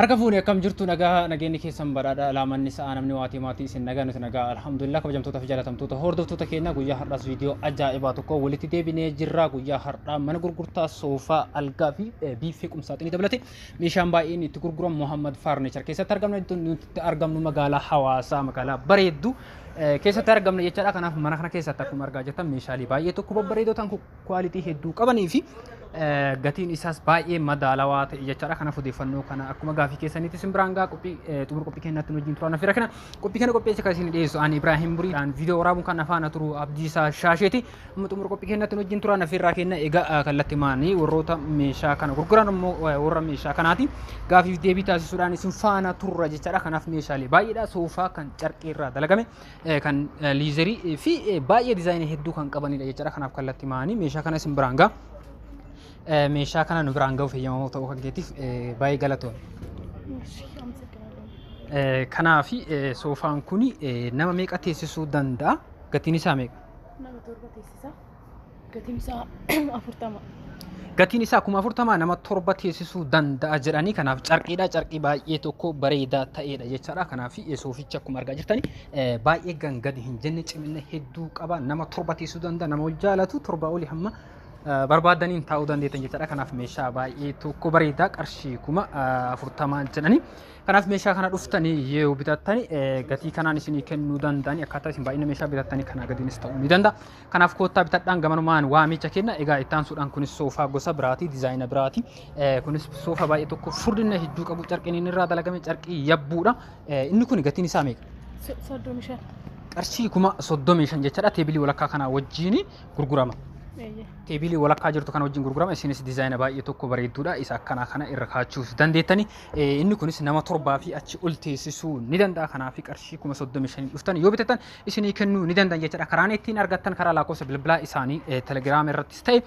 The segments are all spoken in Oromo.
Harka fuune, akkam jirtu? Nagaa, nageenyi keessan badhaadha. Laamanni sa'a namni waatii maatii isin nagaa, nuti nagaa, alhamdulillah. Kabajamtoota fi jaalatamtoota hordoftoota keenya, guyyaa har'aas viidiyoo ajaa'ibaa tokko walitti deebinee jirra. Guyyaa har'aa mana gurgurtaa soofaa, algaa fi biiffee qumsaaxinii dabalate meeshaan baay'een itti gurguramu Muhammad Furniture keessatti argamna. Nuti itti argamnu magaalaa Hawaasaa, magaalaa bareedduu keessatti argamna jechaadha. Kanaaf mana kana keessatti akkuma argaa jirtan meeshaalee baay'ee tokko babbareedoo ta'an, quality hedduu qabanii fi gatiin isaas baay'ee madaalawaa ta'e jechaadha. Kanaaf odeeffannoo kana akkuma gaafii keessaniitti isin biraan gaa qophii xumura qophii keenyaatti nu wajjin turan afeera. Kana qophii kana qopheesse kan isin dhiyeessu ani Ibrahim Buriidhaan, viidiyoo waraabuun kan afaan turu Abdiisaa Shaasheeti. Amma xumura qophii keenyaatti nu wajjin turan afeerraa kenna. Egaa kallattii maanii warroota meeshaa kana gurguran immoo warra meeshaa kanaati gaafiif deebii taasisuudhaan isin faana turra jechaadha. Kanaaf meeshaalee baay'eedha. Soofaa kan carqii irraa dalagame, kan leather fi baay'ee design hedduu kan qabanidha jechaadha. Kanaaf kallattii maanii meeshaa kana isin biraan gaa. Meeshaa kana nu biraan ga'uuf eeyyamamoo ta'uu kan keetiif baay'ee galatoon. Kanaafi soofaan kun nama meeqa teessisuu danda'a? Gatiin isaa meeqa? Nama 7 teessisa. Gatiin isaa 40. Gatiin isaa 40,000, nama 7 teessisuu danda'a jedhanii. Kanaaf carqiidha. Carqii baay'ee tokko bareedaa ta'edha jechaadha. Kanaaf soofichi akkuma argaa jirtani baay'ee gadi hin jenne, cimina hedduu qaba. Nama 7 teessisuu danda'a. Nama ol jaalatu 7 olii hamma barbaadaniin taa'uu dandeettan jechaadha. Kanaaf meeshaa baay'ee tokko bareedaa, qarshii 40,000 jedhanii. Kanaaf meeshaa kana dhuftanii yoo bitattani gatii kanaan isinii kennuu danda'ani, akkaataa isin baay'ina meeshaa bitattanii kanaa gadiinis ta'uu ni danda'a. Kanaaf koottaa bitadhaan gamanumaan waamicha kenna. Egaa itti aansuudhaan kunis soofaa gosa biraati, design biraati. Kunis soofaa baay'ee tokko furdina hedduu qabu, carqiin inni irraa dalagame carqii yabbuudha. Inni kun gatiin isaa meeqa? 35. Qarshii 35,000 jechaadha. Table walakkaa kanaa wajjin gurgurama. Table walakkaa jirtu kana wajjin gurgurama. Isinis design baay'ee tokko bareedduudha. Isa akkanaa kana irra kaachuuf dandeettani. Inni kunis nama 7 fi achi ol teessisuu ni danda'a. Kanaaf qarshii 35,000 dhuftan yoo bitatan isinii kennuu ni danda'an jechaadha. Karaan ittiin argattan karaa lakkoofsa bilbilaa isaanii Telegiraama irrattis ta'e,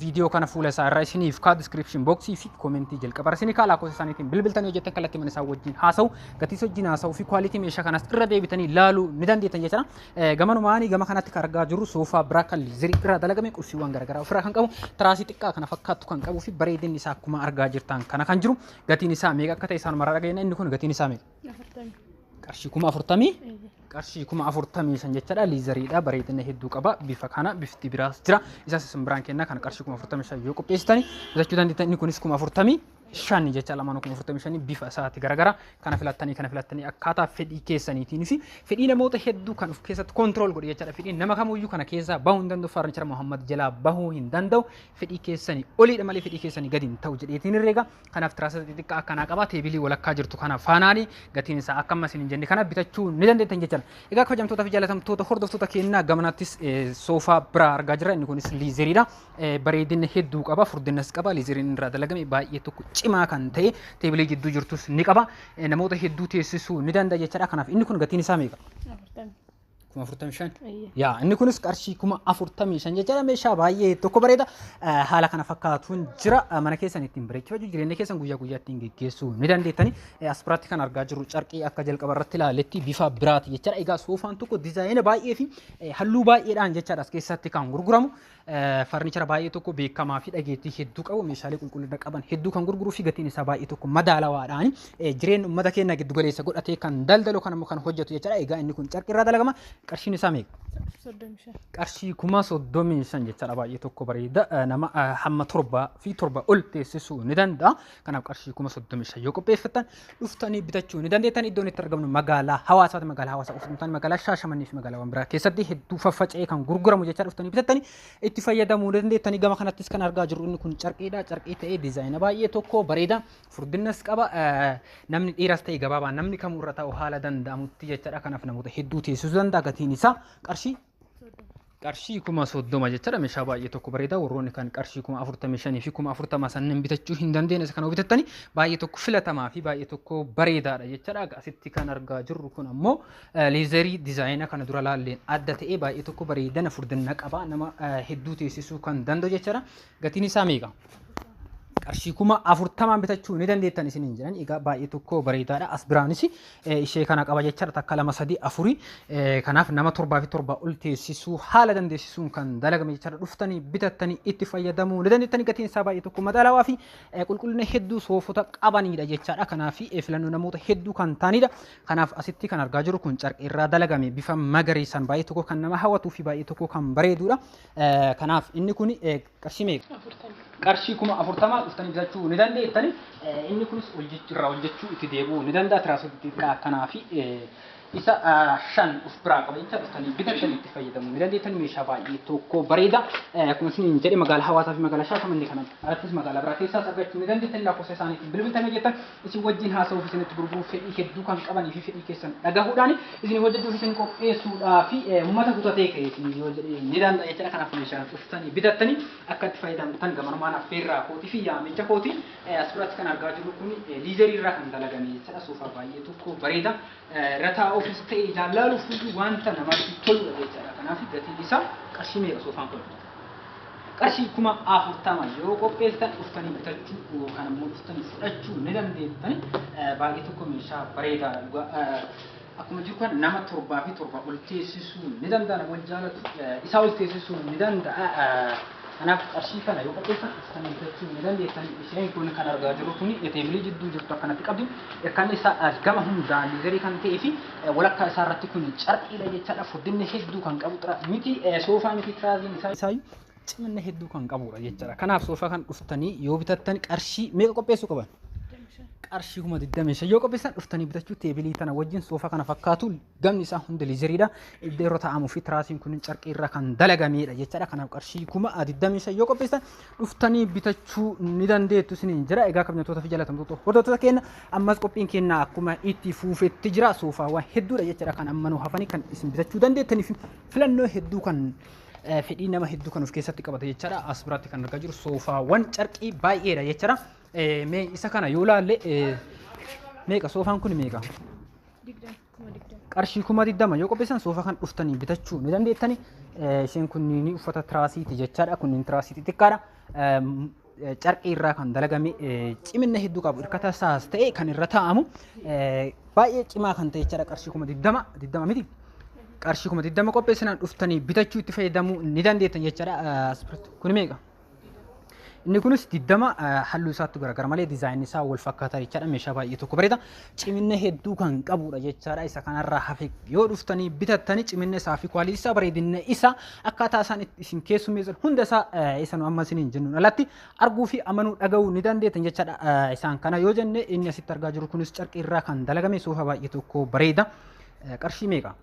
viidiyoo kana fuula isaa irra isiniif kaa, description box fi comment jalqaba isinii kaa, lakkoofsa isaaniitiin bilbiltanii hojjettan kallattii mana isaa wajjin haasa'u, gatii wajjin haasa'uu fi quality meeshaa kanas irra deebitanii laaluu ni dandeettan jechaadha. Gamanumaanii gama kanatti kan argaa jirru soofaa biraa kan leather irraa dalagame, qulfiiwwan garaagaraa ofirraa kan qabu, tiraasii xiqqaa kana fakkaattu kan qabuu fi bareedinni isaa akkuma argaa jirtan kana kan jiru. Gatiin isaa meeqa akka ta'e isaanumarraa dhageenya. Inni kun gatiin isaa meeqa? 40. Qarshii 40,000. Qarshii 45,000 jechaadha. Leatheriidha. Bareedina hedduu qaba. Bifa kana bifti biraas jira. Isas isin biraan kenna. Kana qarshii 45,000 yoo qopheessitani bitachuu dandeettan. Inni kunis 45,000 jecha, lamaanuu 45,000, bifa isaati garagara. Kana filattanii akkaataa fedhii keessaniitiin fi fedhii namoota hedduu kan of keessatti control godhe jechaadha. Fedhiin nama kamuyyuu kana keessaa bahuu hin danda'u. Furniture Muhammad jalaa bahuu hin danda'u. Fedhii keessanii oliidha malee fedhii keessanii gadi hin ta'u jedheetiin herreega. Kanaaf tiraasa xixiqqaa akkanaa qaba. Table walakkaa jirtu kana faanaani gatiin isaa akka amma isin hin jenne kana bitachuu ni dandeettan jechaadha. Egaa kabajamtoota fi jaalatamtoota hordoftoota keenyaa, gamanattis soofaa biraa argaa jirra. Inni kunis leatheriidha. Bareedina hedduu qaba. Furdinas qaba. Leatheriin irraa dalagame baay'ee tokko cimaa kan ta'e, table gidduu jirtus ni qaba. Namoota hedduu teessisuu ni danda'a jechaadha. Kanaaf inni kun gatiin isaa meeqa? 40. 45,000. Yaa, inni kunis qarshii 45,000 jechaadha. Meeshaa baay'ee tokko bareeda. Haala kana fakkaatuun jira. Mana keessan ittiin bareechifachuu, jireenya keessan guyyaa guyyaa ittiin geggeessuu ni dandeettani. As biratti kan argaa jirru carqii akka jalqaba irratti ilaaletti bifa biraati jechaadha. Egaa soofaan tokko design baay'ee fi halluu baay'eedhaan jechaadha as keessatti kan gurguramu. Furniture baay'ee tokko beekamaa fi dhageettii hedduu qabu, meeshaalee qulqullina qaban hedduu kan gurguruu fi gatiin isaa baay'ee tokko madaalawaadhaan jireenya uummata keenya giddu galeessa godhatee kan daldalu, kan immoo kan hojjetu jechaadha. Egaa inni kun carqii irraa dalagama. Qarshiin isaa meeqa? 35. Qarshii 35,000 jechaadha. Baay'ee tokko bareeda. Nama hamma 7 fi 7 ol teessisuu ni danda'a. Kanaaf qarshii 35,000 yoo qopheeffattan dhuftanii bitachuu ni dandeettan. Iddoon itti argamnu magaalaa Hawaasaati. Magaalaa Hawaasaa qofa hin taane, magaalaa Shaashamannii fi magaalaawwan biraa keessatti hedduu faffaca'ee kan gurguramu jechaa, dhuftanii bitattanii itti fayyadamuu dandeettanii. Gama kanattis kan argaa jirru inni kun carqiidha. Carqii ta'ee design baay'ee tokko bareeda. Furdinnas qaba. Namni dhiiras ta'e gabaabaa namni kamuu irra taa'u haala danda'amutti jechaadha. Kanaaf namoota hedduu teessisuu danda'a. Gatiin isaa qarshii 30,000 jechaadha. Meeshaa baay'ee tokko bareeda. Warroonni kan qarshii 45,000 fi 40,000 sanneen bitachuu hin dandeenye, isa kana bitattanii baay'ee tokko filatamaa fi baay'ee tokko bareedaadha jechaadha. Asitti kan argaa jirru kun ammoo leather design kana dura laalleen adda ta'ee baay'ee tokko bareedana, furdina qaba. Nama hedduu teessisuu kan danda'u jechaadha. Gatiin isaa meeqa? Qarshii 40,000 bitachuu ni dandeettan isiniin jedhan. Egaa baay'ee tokko bareedaadha. As biraanis ishee kana qaba jechaadha. Takka, lama, sadii, afurii. Kanaaf nama torbaa fi torbaa ol teessisuu haala dandeessisuun kan dalagame jechaadha. Dhuftanii bitattanii itti fayyadamuu ni dandeettanii. Gatiin isaa baay'ee tokko madaalawaa fi qulqullina hedduu soofota qabanidha jechaadha. Kanaaf filannoo namoota hedduu kan ta'anidha. Kanaaf asitti kan argaa jirru kun carqii irraa dalagame, bifa magariisaan baay'ee tokko kan nama hawwatuu fi baay'ee tokko kan bareedudha. Kanaaf inni kun qarshii meeqa? 40. Qarshii 40,000 dhuftanii bitachuu ni dandeettani. Inni kunis irraa hojjechuu itti deebi'uu ni danda'a. Tiraasota xixiqqaa akkanaa fi isa shan of biraa qaba jecha dhuftanii bitattanii itti fayyadamuu ni dandeettan. Meeshaa baay'ee tokko bareeda. Akkuma isin jedhe, magaalaa Hawaasaa fi magaalaa Shaashamannee kana alattis magaalaa biraa keessaas argachuu ni dandeettan. Lakkoofsa isaaniitiin bilbiltanii jettan isin wajjin haasa'uuf, isinitti gurguruuf fedhii hedduu kan qabanii fi fedhii keessan dhagahuudhaan isin hojjechuuf, isin qopheessuudhaa fi uummata kutatee ka'e isin yoo jedhe ni danda'a jechuudha. Kanaaf meeshaa dhuftanii bitattanii akka itti fayyadamtan gamanumaan affeerraa kootii fi yaamicha kootii. As biratti kan argaa jirru kun leatherii irraa kan dalagame jechuudha. Soofaa baay'ee tokko bareeda. Irra taa'uufis ta'e jaalaaluuf wanta namatti toludha jechuudha. Kanaaf gatiin isaa qarshii meeqa soofaan kun? Qarshii 40,000 yoo qopheessitan dhuftanii bitachuu yookaan immoo dhuftanii fudhachuu ni dandeettani. Baay'ee tokko meeshaa bareedaadha dhugaa. Akkuma jiru kan nama torbaa fi torba ol teessisuu ni danda'a. Nama wal jaalatu isaa ol teessisuu ni danda'a. Kanaaf qarshii kana yoo qopheessan dhuftanii bitachuu ni dandeettan. Isheen kun kan argaa jirru kun tableii jidduu jirtu akkanatti qabdi. Irkaan isaa gama hundaan leatherii kan ta'ee fi walakkaa isaa irratti kun carqiidha jechaadha. Furdinni hedduu kan qabu miti, soofaa miti, tiraasiin isaa isaayyuu cimina hedduu kan qabudha jechaadha. Kanaaf soofaa kan dhuftanii yoo bitattan qarshii meeqa qopheessuu qaban? Qarshii 25,000 yoo qopheessan dhuftanii bitachuu, tableii tana wajjin soofaa kana fakkaatu, gamni isaa hundi leatheriidha. Iddoo yeroo taa'amuu fi tiraasiin kun carqii irraa kan dalagamedha jechaadha. Kanaaf qarshii 25,000 yoo qopheessan dhuftanii bitachuu ni dandeettu isiniin jira. Egaa kabajamtoota fi jaalatamtoota hordoftoota keenya, ammas qophiin keenya akkuma itti fuufetti jira. Soofaawwan hedduudha jechaadha kan amma nu hafanii, kan isin bitachuu dandeettanii fi filannoo hedduu kan fedhii nama hedduu kan of keessatti qabate jechaadha. As biratti kan argaa jiru soofaawwan carqii baay'eedha jechaadha. Mee isa kana yoo laalle meeqa soofaan kun, meeqa? 20, 20,000. Qarshii 20,000 yoo qopheessan soofaa kan dhuftanii bitachuu ni dandeettani. Isheen kunniin uffata tiraasiiti jechaadha. Kunniin tiraasii xixiqqaadha. Carqii irraa kan dalagame, cimina hedduu qabu, hirkata isaas ta'e kan irra taa'amu baay'ee cimaa kan ta'e jechaadha. Qarshii 20,000, 20 miti. Qarshii 20,000 qopheessinaan dhuftanii bitachuu itti fayyadamuu ni dandeettan jechaadha. Kun meeqa? Inni kunis 20, halluu isaatti garagara malee designni isaa wal fakkaataa jechaadha. Meeshaa baay'ee tokko bareeda. Cimina hedduu kan qabudha jechaadha. Isa kanarraa hafe yoo dhuftanii bitattanii, cimina isaa fi quality isaa, bareedina isaa, akkaataa isaan isin keessummeessan hunda isaa isa nu amma isiniin jennuun alatti arguu fi amanuu, dhaga'uu ni dandeettan jechaadha. Isaan kana yoo jenne, inni asitti argaa jiru kunis carqii irraa kan dalagame soofaa baay'ee tokko bareeda. Qarshii meeqa?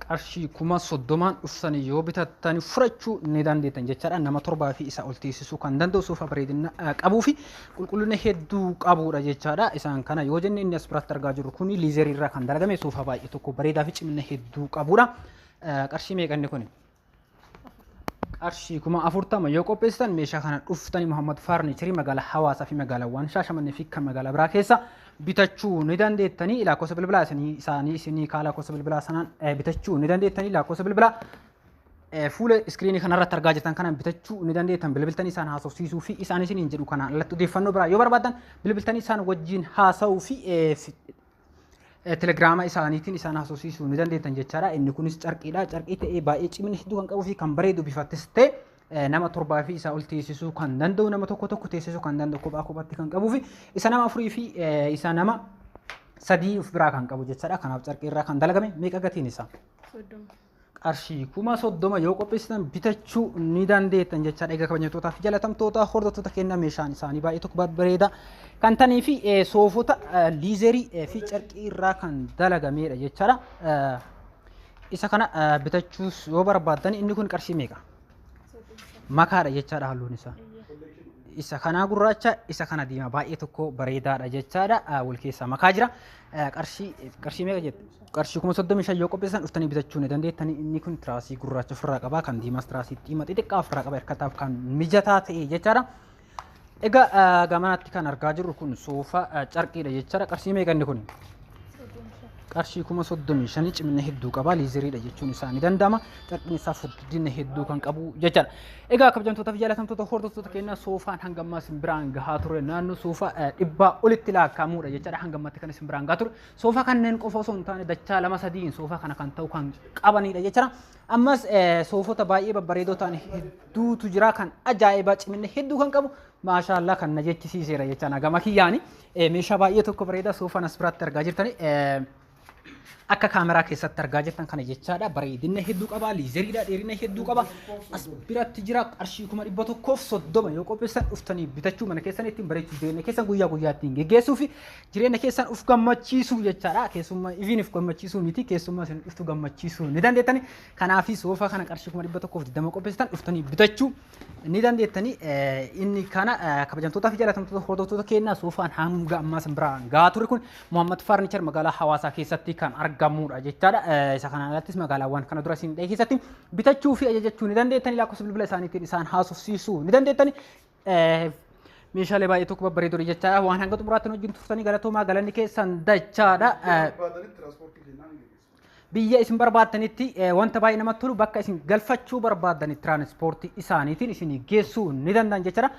Qarshii 30,000 dhuftanii yoo bitattanii furachuu ni dandeettan jechaadha. Nama torbaa fi isaa ol teessisuu kan danda'u, soofaa bareedina qabuu fi qulqullina hedduu qabudha jechaadha. Isaan kana yoo jenne, inni as biratti argaa jirru kun leatherii irraa kan dalagame soofaa baay'ee tokko bareedaa fi cimina hedduu qabudha. Qarshii meeqa inni kuni? Qarshii 40,000 yoo qopheessitan meeshaa kana dhuftanii Muhammad Furnitureii magaalaa Hawaasaa fi magaalaawwan Shaashamannee fi kan magaalaa biraa keessa bitachuu ni dandeettanii. Lakkoofsa bilbilaa isaanii isinii kaa, lakkoofsa bilbilaa sanaan bitachuu ni dandeettanii. Lakkoofsa bilbilaa fuula screenii kanarratti argaa jirtan kanaan bitachuu ni dandeettan. Bilbiltanii isaan haasofsiisuu fi isaan isiniin jedhu kanaan alatti odeeffannoo biraa yoo barbaadan bilbiltanii isaan wajjin haasa'uu fi telegiraama isaaniitiin isaan haasofsiisuu ni dandeettan jechaadha. Inni kunis carqiidha. Carqii ta'ee baay'ee cimina hedduu kan qabuu fi kan bareedu, bifattis ta'e nama torbaa fi isaa ol teessisuu kan danda'u, nama tokko tokko teessisuu kan danda'u, kophaa kophaatti kan qabuu fi isa nama afurii fi isa nama sadii of biraa kan qabu jechaadha. Kanaaf carqii irraa kan dalagame meeqa gatiin isaa? 30. Qarshii 30,000 yoo qopheessitan bitachuu ni dandeettan jechaadha. Egaa kabajamtootaa fi jaalatamtoota hordoftoota keenya, meeshaan isaanii baay'ee tokko babbareeda kan ta'anii fi soofota leatherii fi carqii irraa kan dalagamedha jechaadha. Isa kana bitachuus yoo barbaaddan, inni kun qarshii meeqa? Makaadha jechaadha halluun isaa. Isa kanaa gurraacha, isa kana diimaa, baay'ee tokko bareedaadha jechaadha. Wal keessaa makaa jira. Qarshii meeqa jette? Qarshii 35,000 yoo qopheessan dhuftanii bitachuu ni dandeettanii. Inni kun tiraasii gurraacha ofirraa qaba. Kan diimaas tiraasii diimaa xixiqqaa ofirraa qaba. Hirkataaf kan mijataa ta'e jechaadha. Egaa gamanatti kan argaa jirru kun soofaa carqiidha jechaadha. Qarshii meeqa inni kun? Qarshii 35,000 cimina hedduu qaba. Leatheriidha jechuun isaa ni danda'ama. Carqiin isaa furdina hedduu kan qabu jechaadha. Egaa kabajamtootaa fi jaallatamtoota hordoftoota keenyaa, soofaan hanga ammaa isin biraan gahaa ture naannoo soofaa 100 olitti lakkaa'amudha jechaadha. Hanga ammaatti kan isin biraan gahaa ture. Soofaa kanneen qofa osoo hin taane dachaa lama sadiin soofaa kana kan ta'u kan qabanidha jechaadha. Ammas soofota baay'ee babbareedoo ta'an hedduutu jira, kan ajaa'ibaa cimina hedduu kan qabu, maashaallaa kan na jechisiiseera jechaan gama kiyyaani. Meeshaa baay'ee tokko bareedaa soofaan as biratti argaa jirtani. Akka kaameraa keessatti argaa jirtan kana jechaadha. Bareedina hedduu qaba. Leatheriidha, dheerina hedduu qaba. As biratti jira, qarshii 130,000 yoo qopheessan dhuftanii bitachuu, mana keessan ittiin bareechuu, jireenya keessan guyyaa guyyaa ittiin geggeessuu fi jireenya keessan uf gammachiisuu jechaadha. Keessummaa ifiin uf gammachiisuu miti, keessummaa isin dhuftu gammachiisuu ni dandeettani. Kanaafii soofaa kana qarshii 120,000 qopheessitan dhuftanii bitachuu ni dandeettani. Inni kana, kabajamtootaa fi jaallatamtoota hordoftoota keenyaa, soofaan hanga ammaa isin biraan gahaa ture kun Muhammad Furniture magaalaa Hawaasaa keessatti kan argamudha jechaadha. Isa kanaan alattis magaalaawwan kana dura isin dhahee keessatti bitachuu fi ajajachuu ni dandeettani. Lakkoofsa bilbila isaaniitiin isaan haasofsiisuu ni dandeettani. Meeshaalee baay'ee tokko babbareedoodha jechaadha. Waan hanga xumuraatti nu wajjin turtanii galatoomaa, galanni keessan dachaadha. Barbaadanitti tiraanspoortii kennaa ni geggeessu. Biyya isin barbaaddanitti, wanta baay'ee namatti tolu, bakka isin galfachuu barbaaddanitti tiraanspoortii isaaniitiin isin geessuu ni danda'an jechaadha.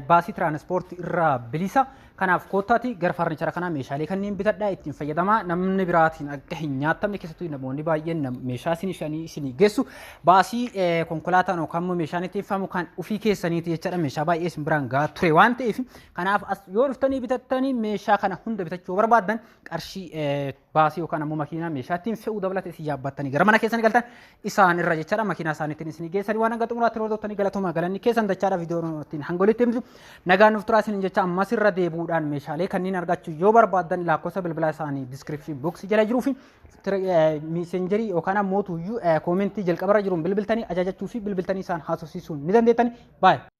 Baasii tiraanspoortii irraa bilisa. Kanaaf koottaati gara furniture kanaa meeshaalee kanneen bitadhaa, ittiin fayyadamaa, namni biraatiin akka hin nyaatamne. Keessattuu namoonni baay'een meeshaa isin shanii isin geessu baasii konkolaataan yookaan immoo meeshaan itti fe'amu kan ofii keessaniiti jechaadha. Meeshaa baay'ee isin biraan gahaa ture waan ta'eef, kanaaf as yoo dhuftanii bitattanii, meeshaa kana hunda bitachuu barbaaddan, qarshii baasii yookaan ammoo makiinaa meeshaa ittiin fe'uu dabalate isin yaabbattanii gara mana keessanii galtan isaan irra jechaadha. Makiinaa isaaniitiin isin geessanii. Waan hanga xumuraatti hordoftanii galatoomaa, galanni keessan dachaadha. Viidiyoo ittiin hanga olitti himtu nagaan nuuf turaa isiniin jecha, ammas irra deebi'uudhaan meeshaalee kanneen argachuu yoo barbaaddan lakkoofsa bilbilaa isaanii description boxii jala jiruu fi Messengerii yookaan ammoo tuyyuu commentii jalqabarra jiruun bilbiltanii ajajachuu fi bilbiltanii isaan haasofsiisuu ni dandeettani. Baay'ee.